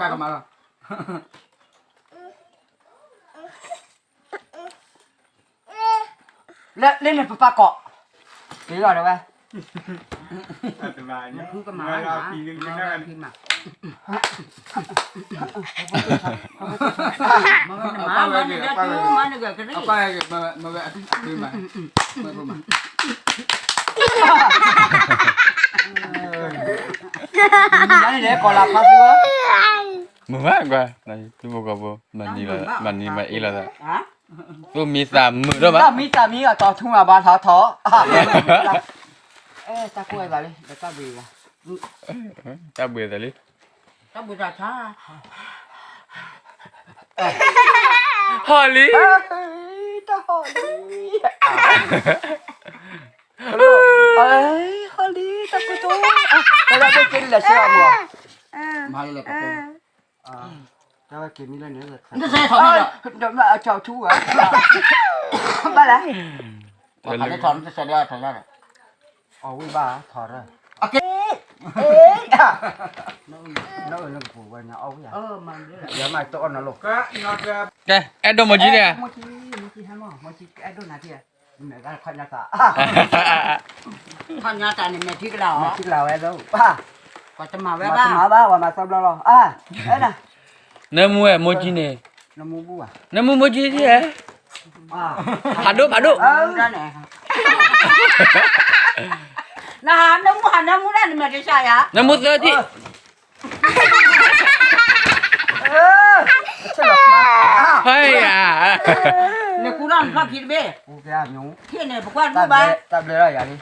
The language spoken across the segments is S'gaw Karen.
တၢ်ကမၤလီၤ လၢလၢန့ၣ်ပပၢ်ကိး က့ၤလီၤဒီးဝဲ ဖုကမၤနဖုမၤ မၤနဂၤကမၤနဂၤကရံ အပၢ်မၤ မၤနဂၤကမၤ မၤနဂၤကမၤ မၤနဂၤကမၤ မုာ်မးကွၢ် နသုမိၢ်ကီၢ်ဖိ မၤနံၤမၤအ့ၣ်လိာ်သး သူၣ်မံသးမုာ်ဒိၣ်မး မံသးမံအတီၤထူမးဘၣ်ထီထီ တၢ်ကိၢ်ဝဲသးလံ ဒီးတၢ်ဘှံးဝဲ တၢ်ဘှံးသးလံ တၢ်ဘှံးသးဆါ ဟီၣ်လံ တၢ်ဟီၣ်လံ ဟီၣ်လံ တၢ်ကိၢ်တိ တၢ်ဘှံးက့ၤလၢဆဲအမူ မၤလၢလၢက တၢ်ဝဲက့ၤမံလၢန့ၣ် နတစဲးထီၣ်မံဒီး ဒီးမ့ၢ်အကၠီထူဧါ ဘၣ်လဲၣ် ထီၣ်နတစဲးဒီးထီၣ်ညါဒီး အီၣ်ဝံၣ်ဘၣ်ထီၣ်ရၢ အက့ၤ နအၢနကပူၤဝဲညါအီၣ်ဝံၣ်ဧါ ယမၤတအီၣ်နၤလိာ် ကဲ အဲၣ်ဒိးမီၤကၠံန့ၣ် မီၤကၠံဟဲမီၤ မီၤကၠံအဲၣ်ဒိးနၤထံၣ် မဲာ်သၣ်ခီၣ်ညါသး ခီၣ်ညါသးန့ၣ် မဲာ်ထံကလၤအီၤ မဲာ်ထံကလၤဝဲသိး ပှၤတမၤဝဲဘၣ် မၤတမၤဘၣ် ပှၤမၤသၢဘျီလီၤ အါ အဲၣ်ဒၣ် နၢမူဝဲမိၢ်ကၠံန့ၣ် နၢမူဘူၣ်ဧါ နၢမူမိၢ်ကၠံထံၣ်ဧါ ဖးဒိၣ်ဖးဒိၣ် နဟးနၢမူဟးနၢမူဒၣ်န့ၣ် မဲာ်တဆှးယၤ နၢမူသၢထံၣ် ဟဲယၤ နကူထီၣ်နဖျီၣ်ဖံးတဘ့ၣ် ထံၣ်န့ၣ် ပကွၢ်တဘူၣ်ဘၣ် တၢ်ဘျၢလီၤယၤ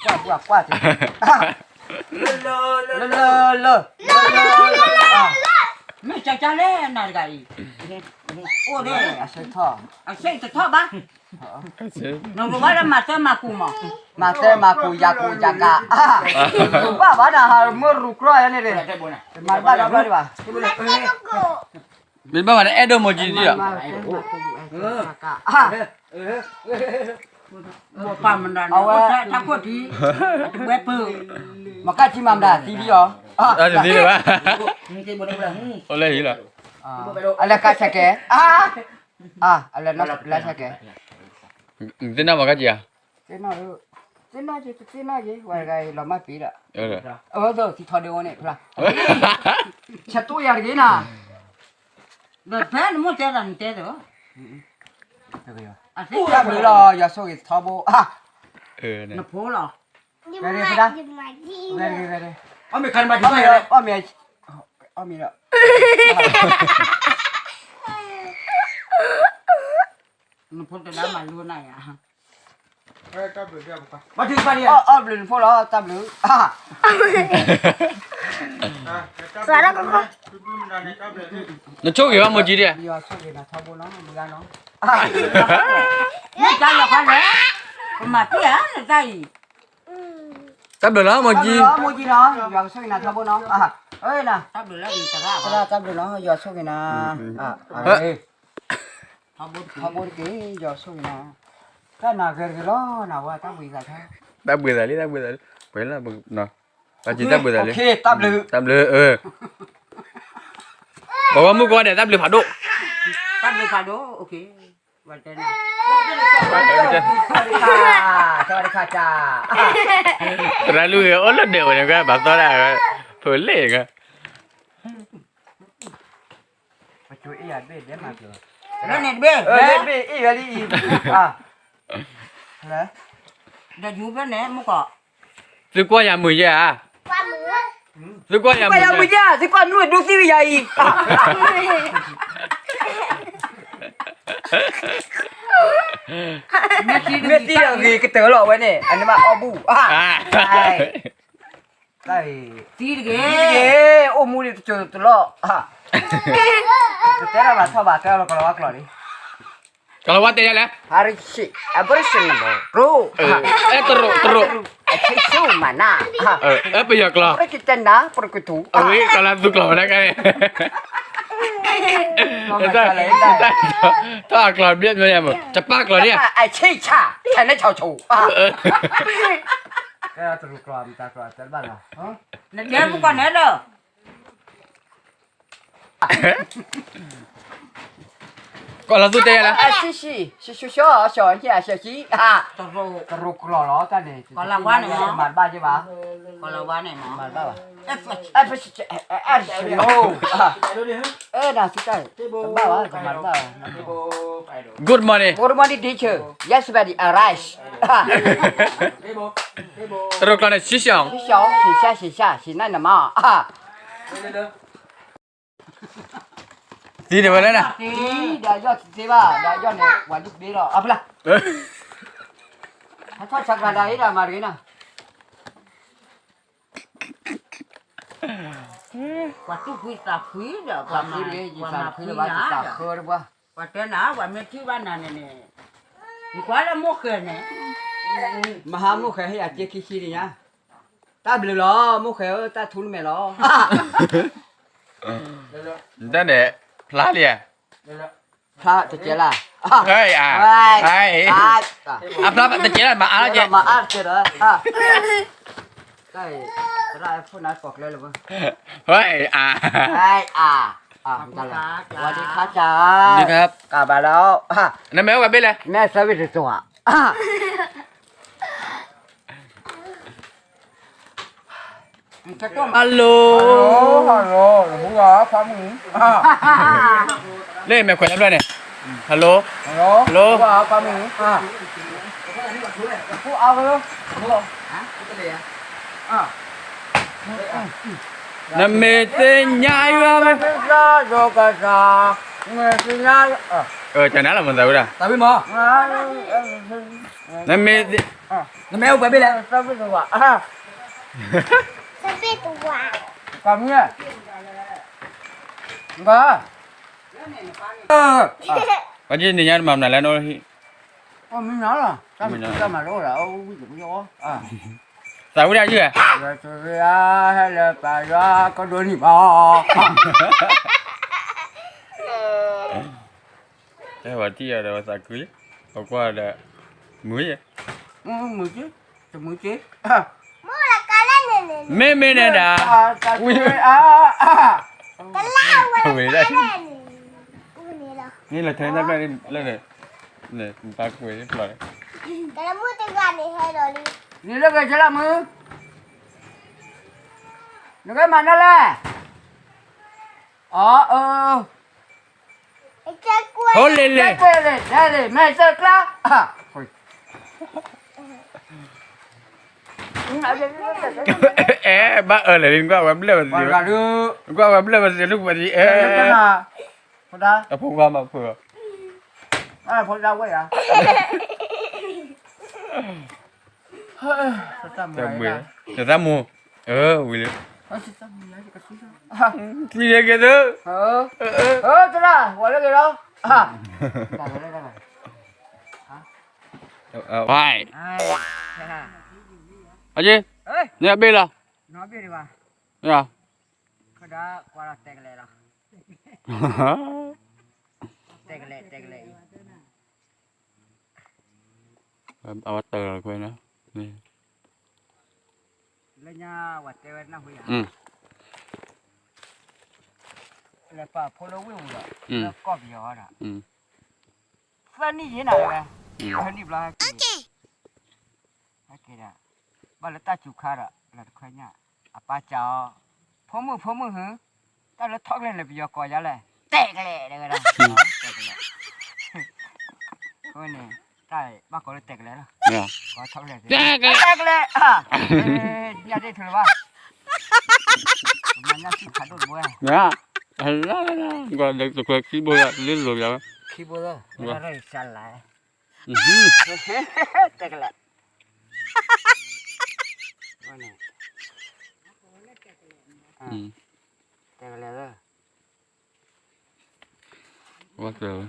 လံ ကွၢ်ကွၢ်ကွၢ် လၢလၢလၢ မ့ၢ်ကၠီကၠီလဲၣ် နၤတဂၤအံၤ အိၣ်ဒၣ် အဆၢထီၣ် အဆၢတထီၣ်ဘၣ် နကဘၣ်လၢမၤသၢမၤကူးမး မၤသၢမၤကူးယၤကူးယၤကး ဘၣ်ဘၣ်နၤဟးမုၢ်ရူၤကြီယၤန့ၣ် မၤတဘၣ်ဒီးဘျီဒံးဘၣ် မ့ၢ်ဘၣ်မၤနအဲၣ်ဒိးမိၢ်ကၠံဒံးလီၤ မၤကၣ်ကၠံမၤမတၤသံလံအီၤ သံလံဘၣ် အိၣ်လၢဟံၣ်လီၤ အလဲၤကါဆဲးကဲ အလဲၤဆဲးကဲ သ့ၣ်နီၣ်မၤကၣ်ကၠံဧါ သ့ၣ်နီၣ်ကၠံ သ့ၣ်နီၣ်ကၠံ ဝဲတဂၤအံၤလီၤမၢ်ပံၤဒီး အဝဲသ့ၣ်သံထီၣ်ဒ့အိၣ်န့ၣ်ဖျါ ဆဲးတိၢ်ယၤတဂ့ၤနၤ ဒီးဖဲနမိၢ်တဲဒီးနတဲဒီး တၢ်ဘျုးလီၤ ယွၤဆိၣ်ဂ့ၤထီဘိ နဖိလီၤ ဝဲဒၣ် ဝဲဒၣ် အီၣ်မ့ၤခါနမၤဒံးဘၣ် အီၣ်မ့ၤ အီၣ်မ့ၤဒီး နဖိတဒါမၤလိနၤယၤ အီၣ်ဘျုးနဖိလီၤ တၢ်ဘျုး နဆိၣ်ဂ့ၤဘၣ်မိၢ်ကၠံဒံး ယွၤဆိၣ်ဂ့ၤနၤထီဘိနီၤ မုၢ်ဂၤနီၤ မ့ၢ်တၢ်လီၤခါလဲၣ် ပမၤပ့ၢ်ဧါ နတၢ်အံၤ တၢ်ဘျုးလီၤမိၢ်ကၠံ မိၢ်ကၠံနီၤ ယွၤကဆိၣ်ဂ့ၤနၤထီဘိနီၤ တၢ်ဘျုးလီၤ ယွၤဆိၣ်ဂ့ၤနၤ ထီဘိတက့ၢ် ယွၤဆိၣ်ဂ့ၤနၤ တၢ်နၤဂ့ၤတဂ့ၤလီၤ နဝဲတၢ်ဘှံးသး တၢ်ဘှံးသးလံ တၢ်ဘှံးသးလံ ပှဲၤလၢပနီၤ တၢ်ဘျုး တၢ်ဘျုး တၢ်ဘျုး ပှၤဂီၢ်မုၢ်ကိးဂၤဒဲး တၢ်ဘျုးဖးဒိၣ် တၢ်ဘျုးဖးဒိၣ် သရၣ်လူၢ်ဂ့ၤအိၣ်လၢဒဲးဝဲန့ၣ် ကဘၣ်သီဒၣ် ဖိလ့ၣ်က ပကၠိအ့ၣ်ယၤတဘ့ၣ်ဒဲးမးကၠိ လၢန့ၣ်တဘ့ၣ် လၢတဘ့ၣ်အ့ၣ်ယၤလံအံၤ ဒီးယူၤဖဲန့ၣ် မူကီး သုကွၢ်ယၤမုာ်ယဲၢ်ဧါ သုကွၢ်ယၤမုာ်ယဲၢ် သုကွၢ်နွံဒူသံဝံယၤအံၤ မ့ၢ်သံဒီးဂ့ၤကတၢၢ်လီၤဝဲန့ၣ် အန့ၣ်မးအီၣ်ဘူၣ် တၢ်အံၤ သံတဂ့ၤ သံတဂ့ၤ အိၣ်မူဒံးတကၠိတလီၢ် တတဲလီၤဘၣ်ထီၣ်ဘၣ် တဲလီၤကလီၤဝါကျိာ်လံ ကလီၤဝါတဲယၤလဲၣ် Aboriginal တရူး အဲ တရူး တရူး အဆ့ဆူမနၤ အဲ ပယီၤကျိာ် ပရကတနၤ ပရကတူ အဝဲကလီၤသူကျိာ်ဝဲဒၣ်ကဲ တၢ်အကျိာ်ဘျဲၣ်မ့ၢ်ယၤမ့ၢ် တပၢ်ကျိာ်န့ၣ် အဆ့ဆါ ထဲန့ၣ်ဆီဆိ တရူးကျိာ် မတၤကျိာ်တဲဘၣ်လီၤ နတဲမူကီၢ်နဲဒီး ကိးလီၤသူတဲလၢ ဆံဆံ, ဆံဆံ, ဆံဆံ, ဆံဆံ, တရိကျိာ်လီၤတၢ်န့ၣ်, ကီးလီၤဝါန့ၣ်မး, ကီးလီၤဝါန့ၣ်မး, မၤတဘၣ်ဘၣ်, အဲ နၤသုတၢ်, တဘၣ်ဘၣ်, တမၤတဘၣ်ဘၣ်, Good morning, Good morning teacher, yesterday I rise, တရိကျိာ်န့ၣ် ဆံဆံ, ဆံဆံ, ဆံဆံ, ဆံဆံ, ဆံနါနမး သံဒၣ်ဝဲလဲၣ်နၤ, သံဒၣ်ယီၢ်သ့ဘၣ်, ဒီးယီၢ်န့ၣ် ဝၤဒုၣ်ကဘ့လီၤ, အဖျါ, ဟဲထီၣ်ဆးကၤဒၣ်အံၤဒၣ်မၤတဂ့ၤနၤ, ပှၤသူၣ်ဖှံသးဖှံဒီး ပှၤမၤဖှံတဂ့ၤ, ယသးဖှံလၢၤဘၣ်, ယသးဃၢတပှၢ်, ပှၤတဲနၤ ပှၤမ့ၢ်ထံၣ်ဘၣ်နၤန့ၣ်န့ၣ်, နကွၢ်လၢမိၢ်ဃဲန့ၣ်, မဟါမိၢ်ဃဲဟ့ၣ်ယၤစ့ခံဆံန့ၣ်ညါ, တၢ်ဘျုးလီၤ, မိၢ်ဃဲဧၢ, တၢ်ထူနမဲာ်လီၤ. နတၢ်န့ၣ် ဖျါလံဧါ, ဖျါတကဲလၢ်, အဖျါတကဲလၢ် မၤအါလီၤကဲ, မၤအါတကဲဒီး, သရၣ်ဖိနၤကိးကျဲလၢၤ, ဝဲအါ, ဝဲအါ, ဝဲဒံခါကၢ်, ကၢ်ဘၣ်လီၤ, နမ့ၢ်အိၣ်ဝဲဘ့ၣ်လဲၣ်, မ့ၢ် service တစိၤဧါ Hello, hello, လၢမဲာ်ခွဲးလၢဖျၢၣ်န့ၣ်, hello, hello, နမ့ၢ်သ့ၣ်ညါယွၤမ့ၢ်, တၢ်နါလီၤမသးဝဲဒၣ်, နမ့ၢ်သ့ၣ်, နမ့ၢ်အိၣ်ပှဲၤဘ့ၣ်လဲၣ်, သဘ့ၣ်တဝါ, သဘ့ၣ်တဝါ, ကမ့ၢ်, ပှၤက့ၤန့ၣ်ညါတမၤမနုၤလဲၣ်နီၤ, မ့ၢ်နီၤလီၤ, တၢ်မၤတအိၣ်ဒီး, သးဝံၣ်ဒၣ်ယုၢ်ဧါ, ဟဲလၢပှၤယွၤကဒိးန့ၢ်ဘၣ်, ဟဲဝဲထံၣ်အီၤဒီးဝဲသးခုလံ, ပကွၢ်ဒီး, မုာ်ယဲ, မုာ်က့, တမုာ်က့, မ့မ့ၢ်န့ၣ်ဒၣ်, ဝံၤဒၣ်, န့ၣ်လၢထဲတၢ်ဖျၢၣ်လၢန့ၣ်, ပာ်ကွဲးဖျီၣ်န့ၣ်, န့ၣ်လၢဂဲၤဆဲလၢမုၢ်, နကမၤနၢ်လဲၣ်, အၢ, ဟိလဲၣ်လဲၣ်, မဲာ်သၢကျါ, အဲ ဘၣ်အၢလဲၣ် နကွၢ်ဝဲဘျၢၣ်ဝဲသ့ၣ်, နကွၢ်ဝဲဘျၢၣ်ဝဲသ့ၣ် လူၢ်ဝဲသ့ၣ်, အဲ, အဖိခွါမၤဖုး, ဖိဒၣ်ဝဲယၤ, တမုာ်, တသးမူ, အၢ ဝံၤလံ, သံလၢက့ၤသု, သရၣ် ဝဲလၢက့ၤလီၤ, ဝဲ, အက့, န့ၣ်အဘ့ၣ်လီၤ, တဲကလဲၤ, တဲကလဲၤ, တဲကလဲၤအံၤ, အဝဲတၢ်လီၤခွဲးန့ၣ်, လၢညါဝဲတဲဝဲနၢ်ဟူယၤ, လဲၤပာ်ဖိလၢဝ့ၢ်ပူၤဒီး, လၢကီၢ်ပယီၤဒီး, သၢနံၣ်ယဲနၤဝဲ, သၢနံၣ်ဘျီဟဲက့ၤ, ဟဲက့ၤဒီး, ဘၣ်လၢတၢ်စူၤခါဒီး လၢတခွဲညၣ်, အပၢ်စံးအီၤ, ဖိမုၣ် ဖိမုၣ်ဧၢ, တၢ်လၢထီၣ်ကျဲန့ၣ် ပယီၤကိးယၤလဲၣ်, တဲကလဲၤ တဲဝဲဒၣ်, တဲကလဲၤ, အဃိန့ၣ်, တၢ်ဘၣ်ကိးလၢတဲကလဲၤလီၤ, တဲကလဲၤ, တဲကလဲၤ, ညၣ်ဒ့ၣ်ထုးလၢၤဘၣ်, မၤညၣ်စူၤခးဒိၣ်တဘိ, တခွဲခံဘိယၤ လ့လိာ်ယၤဝဲ, ခံဘိလီၤ, ဝဲဒၣ်ရၢ်စၢ်လၢ် တဲကလဲၤ, တဲကလဲၤလၢ, မတနုာ်ဃ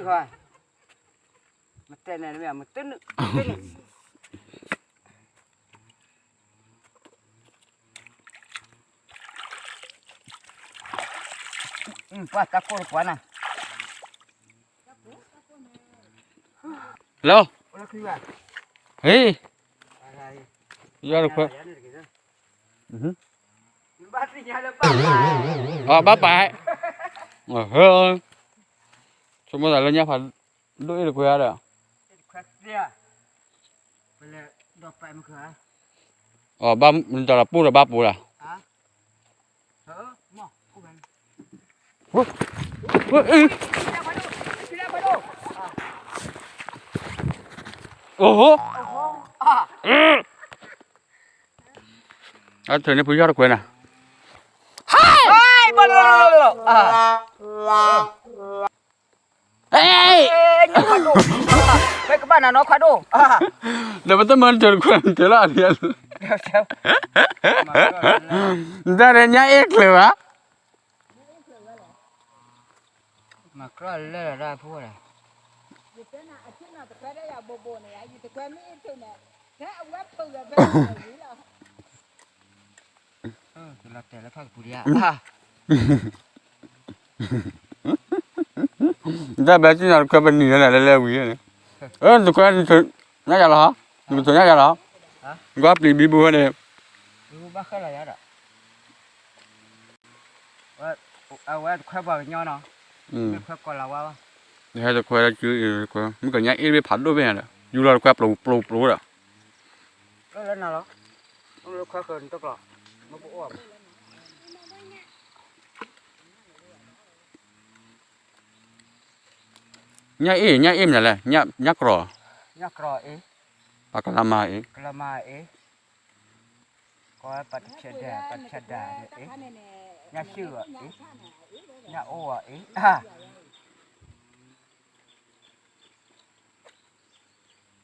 ီ, မတဲနဲၣ်တမ့ၢ် မတနုာ်, မတနုာ်, ပှၤတၢ်ကိၢ်တပှၤနၤ, Hello, ဟ့ၣ်, ယွၤတခွဲ, အဘၣ်ပာ်, ဆိကမိၣ်သးလၢညၣ်ဖးဒိၣ်အ့ၣ်တခွဲဧါဒီး, အဘၣ်တၢ်လီၤပူၣ်ဒီးဘၣ်ပူၤလီၤ. အိၣ်ဟိ, အထုးန့ၢ်ဖုယီၢ်တခွဲနၤ, ဟဲ, ဖဲကဘၣ်နၤနီခွါဒိၣ်, ဒီးပတမၢနထုးတခွဲနထုးလီၤအလံ, တၢ်ရဲညါအ့ၣ်ကျၢၤဘၣ်. မၤကြၢးလၢာ်လီၤဒၣ်ဖိဒီး, တၢ်ဘဲက့ၤနီၤတခွဲပနံၤလၢလဲၤလဲၤဝံၤန့ၣ်, တခွဲ, ညၣ်ယၤလီၤ, နကထုးညၣ်ယၤလီၤ, ကွၢ်ပျံၤဘံဘူဝဲန့ၣ်, အဝဲတခွဲပှၤကညီနီၤ, မ့ၢ်ခွဲကီၤလၤဝါဘၣ်, ဟဲတခွဲလၢကၠူအံၤ, မ့ၢ်ကညါအ့ၣ်တဘ့ၣ်ဖးဒိၣ်ဘ့ၣ်ညါဒီး ယူၤလီၤတခွဲပျိပျိပျိဒီး, လၢနၤလီၤ, ခွဲဃၢၤနတကျီ, မ့ၢ်ကအိၣ်, ညၣ်အ့ၣ် ညၣ်အ့ၣ်မနုၤလဲၣ်, ညၣ်ကြီ, ပှၤကလၤမၤအ့ၣ်, ကလၤမၤအ့ၣ်, ကီးပှၤတဖျဲးဒၣ် ပှၤတဖျဲးဒၣ်အ့ၣ်, ညၣ်ဆူၣ်အီၤအ့ၣ်, ညၣ်အိၣ်အီၤအ့ၣ်,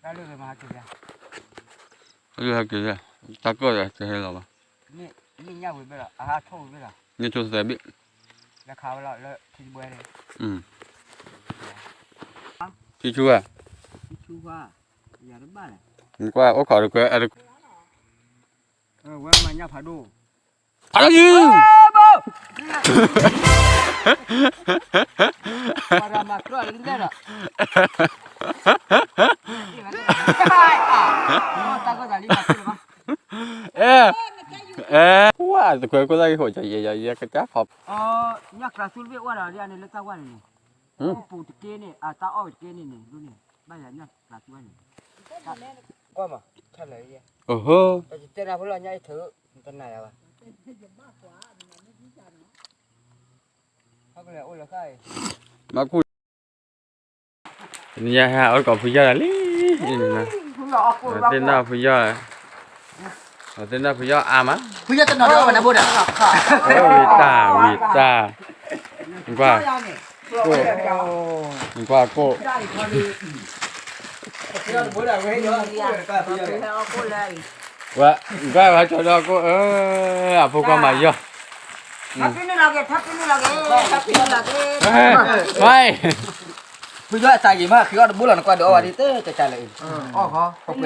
တၢ်လၢဂ့ၤမၤဟးက့ၤ, ဟဲက့ၤ, တၢ်ကီၢ်ဒီးတဟဲလီၤဘၣ်, မ့ၢ်ညၣ်ဝံၤဘ့ၣ်လီၤ အဟးထီၣ်ဝံၤဘ့ၣ်လီၤ, မ့ၢ်ထိၣ်သဲဘ့ၣ်, လၢခးဝဲလီၤလၢထံတဘဲန့ၣ်, ထံဆူဝဲ, ထံဆူဝဲ, နကွၢ်အိၣ်ခိးတခွဲ, ဝဲမၤညၣ်ဖးဒိၣ်, ဖးဒိၣ်ယုၢ်, ပှၤမၤကြၢးလံဒီး, အဲ, အဲ, တခွဲခိၣ်သၣ်ဂ့ၤဃိးကယဲၢ်ယဲၢ်ကတၢ်ခီ, ညၣ်ကျါသူတဘ့ၣ်အိၣ်ဒီးလံန့ၣ်လၢတၢ်ဝါန့ၣ်န့ၣ်, အိၣ်ပူၤတက့ၢ်န့ၣ် အတၢ်အီၣ်ဝဲတက့ၢ်န့ၣ်န့ၣ် ဒ်န့ၣ်, ဘၣ်ယၤညၣ်ကျါသူဝဲန့ၣ်, ကွၢ်မး, အိၣ်ဟိ, တတဲနၤဖိလီၤညၣ်အ့ၣ်ထုး, တနၤယၤဘၣ်, မၤကူၣ် နယဟဲအီၣ်ကိးဖုယီၢ်လီၤလံ, သ့ၣ်နီၣ်ဖုယီၢ်, သ့ၣ်နီၣ်ဖုယီၢ်အါမး, ဝံၤတၢ်, ဝံၤတၢ်, နကွၢ်, ကိၣ်, နကွၢ်ကိၣ်, ဝဲ, နကွၢ်ဝဲကၠီဒီးကိၣ်, အဖိခွါမၤယီၢ် ဖုယီၢ်အသးယံာ်မး ဃ့အီၣ်တဘိလီၤ နကွၢ်ဒီးအီၣ်ဝဲဒ်တဲတၢ်လၢအံၤ, ပနုာ်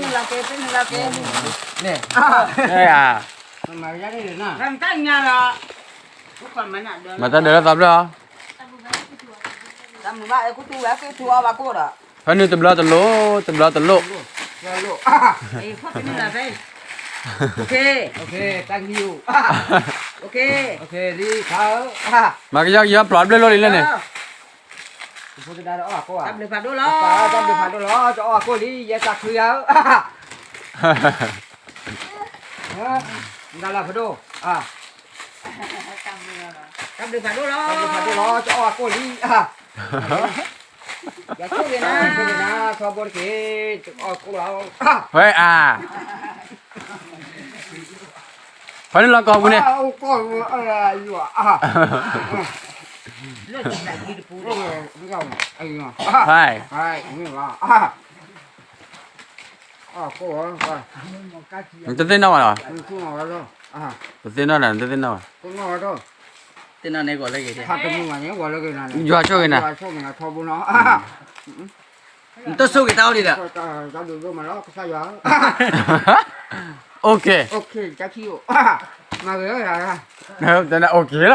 လီၤက့, ပနုာ်လီၤက့, ပနုာ်လီၤက့, မၤတၢ်ဒၢးလၢသးဘျၢၣ်, ဖဲန့ၣ်တဘျီတလိၣ်, တဘျီတလိၣ်, မၤကယီကယီပျီဘျၢၣ်လိၣ်လံလဲၣ်န့ၣ်, မၤကယီကယီပျီဘျၢၣ်လိၣ်လံလဲၣ်န့ၣ်, တၢ်ဘျုးဖးဒိၣ်လီၤ, တၢ်ဘျုးဖးဒိၣ်လီၤ, ကအိၣ်အကိၣ်လံ ယဲတၢ်ခုယၤဧၢ, တၢ်လၢဖးဒိၣ်, တၢ်ဘျုးဖးဒိၣ်လီၤ, တၢ်ဘျုးဖးဒိၣ်လီၤ, ကအိၣ်အကိၣ်လံ, ယဆိၣ်ဂ့ၤနၤ, ဆိၣ်ဂ့ၤနၤ, ထီဘိတက့ၢ်, ကအိၣ်အကိၣ်လီၤ, ဝဲအါ, ဖဲန့ၣ်လီၤကီၢ်ပူၤန့ၣ်, နတသ့ၣ်နီၣ်ဘၣ်လီၤ, တသ့ၣ်နီၣ်ဘၣ်, နတသ့ၣ်နီၣ်ဘၣ်, ယွၤဆိၣ်ဂ့ၤနၤ, နတဆိၣ်ဂ့ၤတၢ်အိၣ်ဒံးဒီး, တၢ်ဘျုးဒိၣ်မးလီၤ ကစၢ်ယွၤ, အိၣ်ခ့, တၢ်ခံအိၣ်, မၤဂ့ၤ, တၢ်အိၣ်ခ့လီၤဒီး, တၢ်ဟ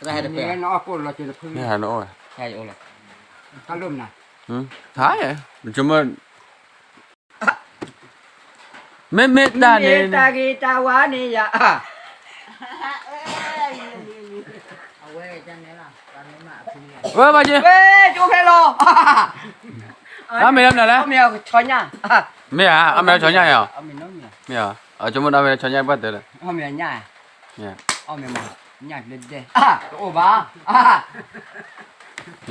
ဲတဖျၢၣ်, နအိၣ်, နအိၣ်လီၤ, တၢ်လိၣ်မနၤ, ဟါ, မ့ၢ်မ့ၢ်တၢ်န့ၣ် တၢ်ဂ့ၤတၢ်ဝါန့ၣ်ယၤ, ဝဲဘၣ်က့, ဝဲကၠိဖဲလီၤ, အမ့ၢ်လၢမနုၤလဲၣ်, အမ့ၢ်အီၤဆီညၣ်, မ့ၢ်အီၤအမ့ၢ်လၢဆီညၣ်ယၤ, မ့ၢ်အီၤ, အကၠိမ့ၢ်အမ့ၢ်လၢဆီညၣ်ဘၣ်တဲလၢ, အမ့ၢ်ညၣ်, အမ့ၢ်ညၣ်လၢဒဲ, တအိၣ်ဘၣ်,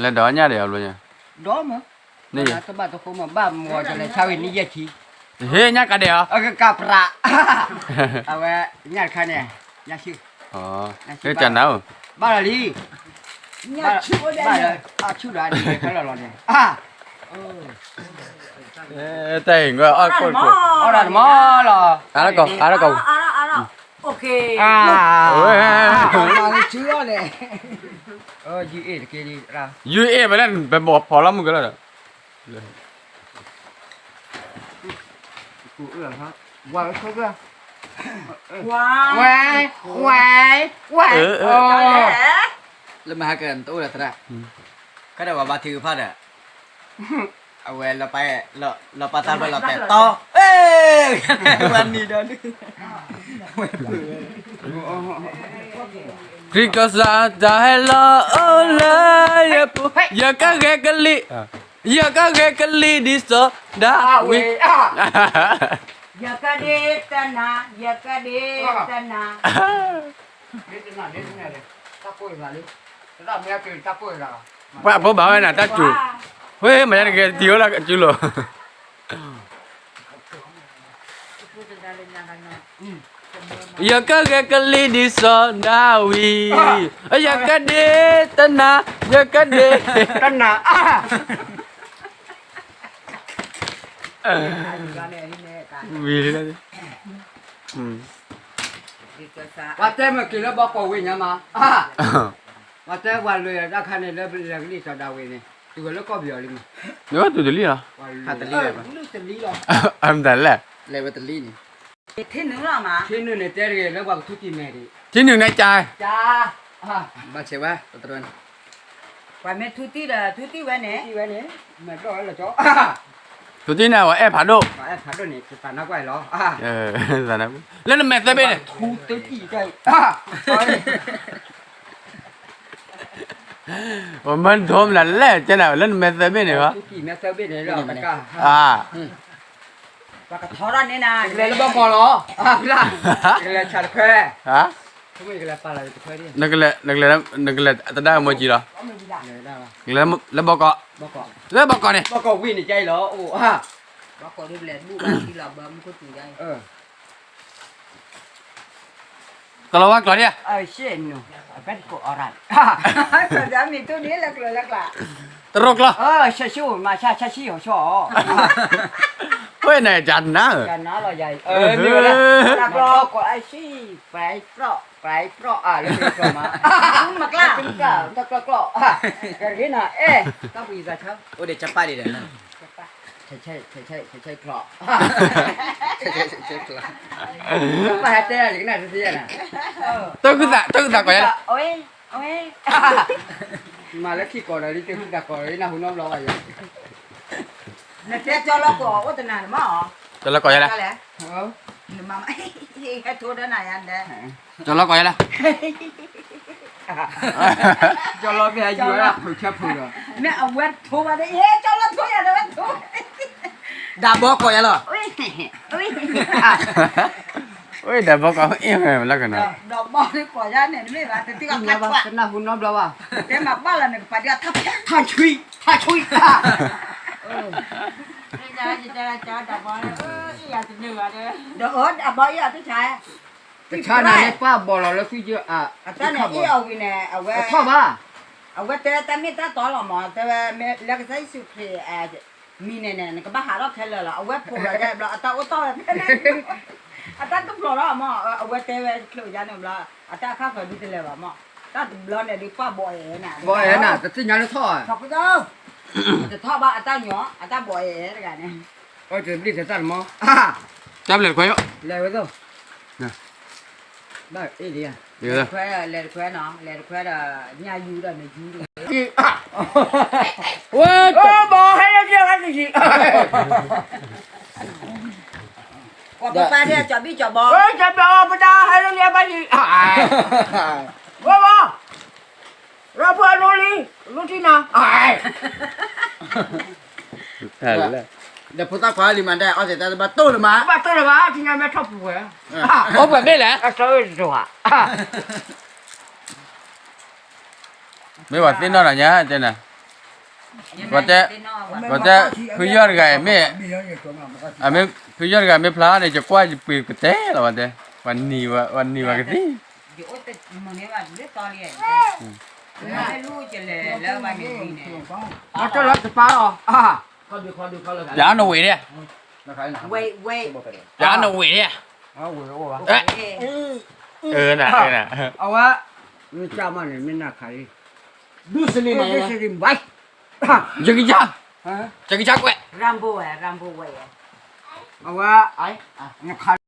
လဲၤဒီးညၣ်ဒံးအဘျီညါ, ဒီးမ့ၢ်, န့ၣ်တဘၣ်တဃိမ့ၢ်ဘၣ်မ့ၢ်ကလဲၤဆါဝံၤန့ၣ်ယဲၢ်ဆံ, ဟ့ၣ်ညၣ်ကးဒဲးအီၤ, ကကးပြး, အဝဲ, ညၣ်တခါန့ၣ်, ညၣ်ဆူၣ်, ဟ့ၣ်ကနၤ, ဘၣ်လီၤလံ, ဘၣ်လီၤ, အဆူၣ်ဒီးဒ်ခဲလၢာ်လီၤန့ၣ်, တၢ်အံၤ, အီၣ်ဒီးတမီၤလီၤ, အါထီၣ်ကီး, အါထီၣ်ကီး, အါထီၣ်, ဝဲ, ဆူၣ်လီၤန့ၣ်, ယုၢ်အ့ၣ်တက့ၢ်, ယုၢ်အ့ၣ်ဖဲလဲၣ်, ပဖီၣ်လီၤမုၢ်ကလၢာ်ဒီး ဝဲ, ဝဲ, ဝဲ, လၢမဟါကတအိၣ်ဒီးသရၣ်, ခါဒီးပှၤဘါထုကဖၣ်ဒီး, အဝဲ, လီၤပာ်သးဘၢလီၤတဲာ်တီ, ဝဲနံၤဒီး, ခရံာ်ကစၢ်တၢ်ဟဲလီၤအိၣ်လၢယပူၤ, ယကဂဲၤကလံၤ, ယကဂဲၤကလံၤဒ်စီၤဒၤဝံး, ယကဒ့တနၤ, ယကဒ့တနၤ, ပှၤဖိဘၣ်ဝဲနၤတၢ်စူၤ, ဝဲမၤယါတဂဲၤတံၤအိၣ်လၢကစူၤလိၤ ယကဂဲၤကလံၤဒ်စီၤဒၤဝံး, ယကဒ့တနၤ, ယကဒ့တနၤ, ဝံၤလံ, ပှၤတဲမ့ၢ်က့ၤလၢဘီကီၢ်ဝ့ၢ်ညါမး, ပှၤတဲပှၤလွဲၢ်တၢ်ခါန့ၣ် လၢကလံၤစီၤဒၤဝံးန့ၣ် တုၤဝဲလၢကီၢ်ပယီၤလံမး, နဝဲတုၤတလံလီၤ, အမတၤလဲၣ်, လဲၤဝဲတလံန့ၣ်, ထံနုာ်လီၤမး, ထံနုာ်န့ၣ်တဲတဂ့ၤ လၢပှၤကထူတံၢ်မဲာ်ဒံး, ထံနုာ်န့ၣ်ကါ, ဘၣ်ဆဲးဝဲ, ပှၤမ့ၢ်ထူတံၢ်ဒီး ထူတံၢ်ဝဲန့ၣ်, ထူတံၢ်န့ၣ် ပှၤအဲၣ်ဖးဒိၣ်, လၢနမဲာ်သၢဘ့ၣ်န့ၣ်, ပမ့ၢ်ဒိမနုၤလဲၣ် ကဲနၤ လၢနမဲာ်သၢဘ့ၣ်န့ၣ်, ပှၤကထီထီၣ်န့ၣ်နၤ, ကလဲၤလၢဘီကီၢ်လီၤ, ကလဲၤဆးတခွဲ, နကလဲၤ, နကလဲၤတဒါမ့ၢ်ကံလီၤ, လၢဘီကီၢ်, လၢဘီကီၢ်န့ၣ်, ဘီကီၢ်ဝ့ၢ်န့ၣ်ကဲအံၤလီၤ, ကလီၤဝါကျီၤဒံးဧါ, တရိကျီၤ, ဝဲန့ၣ်ကနၤ, တရိကျီၤ, တရိကျီၤ, တရိကျီၤ, တရိကျီၤ, တရိကျီၤ, တရိကျီၤ, တရိကျီၤ, အိၣ်ဒီးကပၣ်ဒံးဒီး, ဆဲးဆဲးချီ, ဆဲးဆဲးချီ, ပၢ်ဟဲတဲယၤ ယကနၣ်တသ့ယဲၢ်နၤ, တၢ်ဟုသး တၢ်ဟုသးကီးယဲၢ်လၢ, မၤလၢခံကိးဒီးလံ တၢ်ဟုသးကီးဒီးလံ နၢ်ဟူနီတဘျီဘၣ်ယၤ, နတဲကၠီလီၤကီးအိၣ်တနၤန့ၣ်မး, ကၠီလီၤကီးယဲၢ်လၢ, နမၤမး, ဟဲထိဒီးနၤယၤ, ကၠီလီၤကီးယဲၢ်လၢ ကၠီလီၤမ့ၢ်ဟဲယူၤဝဲဒၣ်ဖုးဆၢဖုးဒီး, မ့ၢ်အဝဲထိဘၣ်ဒီး ဟဲကၠီလီၤထိယၤဒီးဝဲထိ, ဒၣ်ဘီကီးယၤလီၤ, ဒၣ်ဘီကီးအ့ၣ်လၢကနီၤ, ဒၣ်ဘီကီးယၤန့ၣ် တမ့ၢ်ဘၣ် တသ့ၣ်ညါဘၣ် ကနၢ်ဟူနီတဘျီဘၣ်, တဲမၤဘၣ်လီၤန့ၣ် ကပာ်ဒၣ်ထါဆွံ, ထါဆွံ, ဒီးအဒၣ်ဘီအ့ၣ်အတဆါ တဆါနၤန့ၣ် ပၢ်ဘီၣ်လီၤလၢသွံၣ်ယၢ်, အတၢ်န့ၣ်အ့ၣ်အီၤဝံၤန့ၣ် အဝဲ, အထီၣ်ဘၣ်, အဝဲတဲတၢ်မ့ၢ်တၢ်တီလီၤမး တဲဝဲမ့ၢ်လၢကစၢ်ယ့ၣ်ၡူးခရံာ်အမံၤန့ၣ်န့ၣ် နကဘၣ်ဟးထီၣ်ခဲလၢာ်လီၤ အဝဲဖိးလီၤယါဘျီ အတၢ်အိၣ်တီၢ်ဝဲဖဲန့ၣ်, အတၢ်တဖျိးထီၣ်မး အဝဲတဲဝဲတချုးယါန့ၣ်ဘျီ အတၢ်အခါဃၢၤဒုတလဲၤဘၣ်မး, တၢ်တဘျီန့ၣ်ဒုးပၢ်ဘီၣ်အဲၣ်နၤ, ဘီၣ်အဲၣ်နၤ တသ့ၣ်ညါလၢထီၣ်, တထီၣ်ဘၣ်အတၢ်ညီ အတၢ်ဘီၣ်အဲၣ်တဂၤန့ၣ် အတဘျီသးတမီၤ, တၢ်ဘျဲၣ်တခွဲ, လဲၤဝဲသိး, ဘၣ်အ့ၣ်လံ, လဲၤတခွဲ, လဲၤတခွဲနီၤ လဲၤတခွဲဒီး ညၣ်ယူၤဒီးနယူၤ, ဝဲ, ကွၢ်ပပၢ်ဒဲကၠီဘံၣ်ကၠီဘီ, ဝဲကၠီဘံၣ်ပဒါဟဲလၢလံအဘၣ်ယံၤ, ဝဲဘီ, ရၢဖိအလိလံ, လိထံနၤ, ဒီးဖိသၣ်ခွါလံမၤဒဲး အီၣ်စဲးတၢ်တဘၣ်တိၢ်လၢၤမး, ဘၣ်တိၢ်လၢၤဘၣ် ထံညါမ့ၢ်ထီၣ်ပူၤဝဲ, အိၣ်ပှဲၤမ့ၢ်လဲၣ်, အဆၢဝဲတဒိးဧါ မ့ၢ်ပှၤသ့ၣ်နီၣ်နၤညါတဲနၤ, ပှၤတဲ, ပှၤတဲ, ဖုယီၢ်တဂၤအံၤမ့ၢ်, အမ့ၢ်, ဖုယီၢ်တဂၤမ့ၢ်ဖျါန့ၣ် ယကွၢ်ယပှ့ၤကတဲလီၤပှၤတဲ, ပှၤနံၤဝဲ, ပှၤနံၤဝဲကသံၣ်, တၢ်လီၤတပၢ်အီၤ, ပျၢနဝ့ၢ်ဒၣ်, ပျၢနဝ့ၢ်ဒၣ်, အဝဲ, နကမန့ၣ် မ့ၢ်နခးလံ, ဒုစလံ, ယကယါ, ယကယါကွဲး, အဝဲ, နခး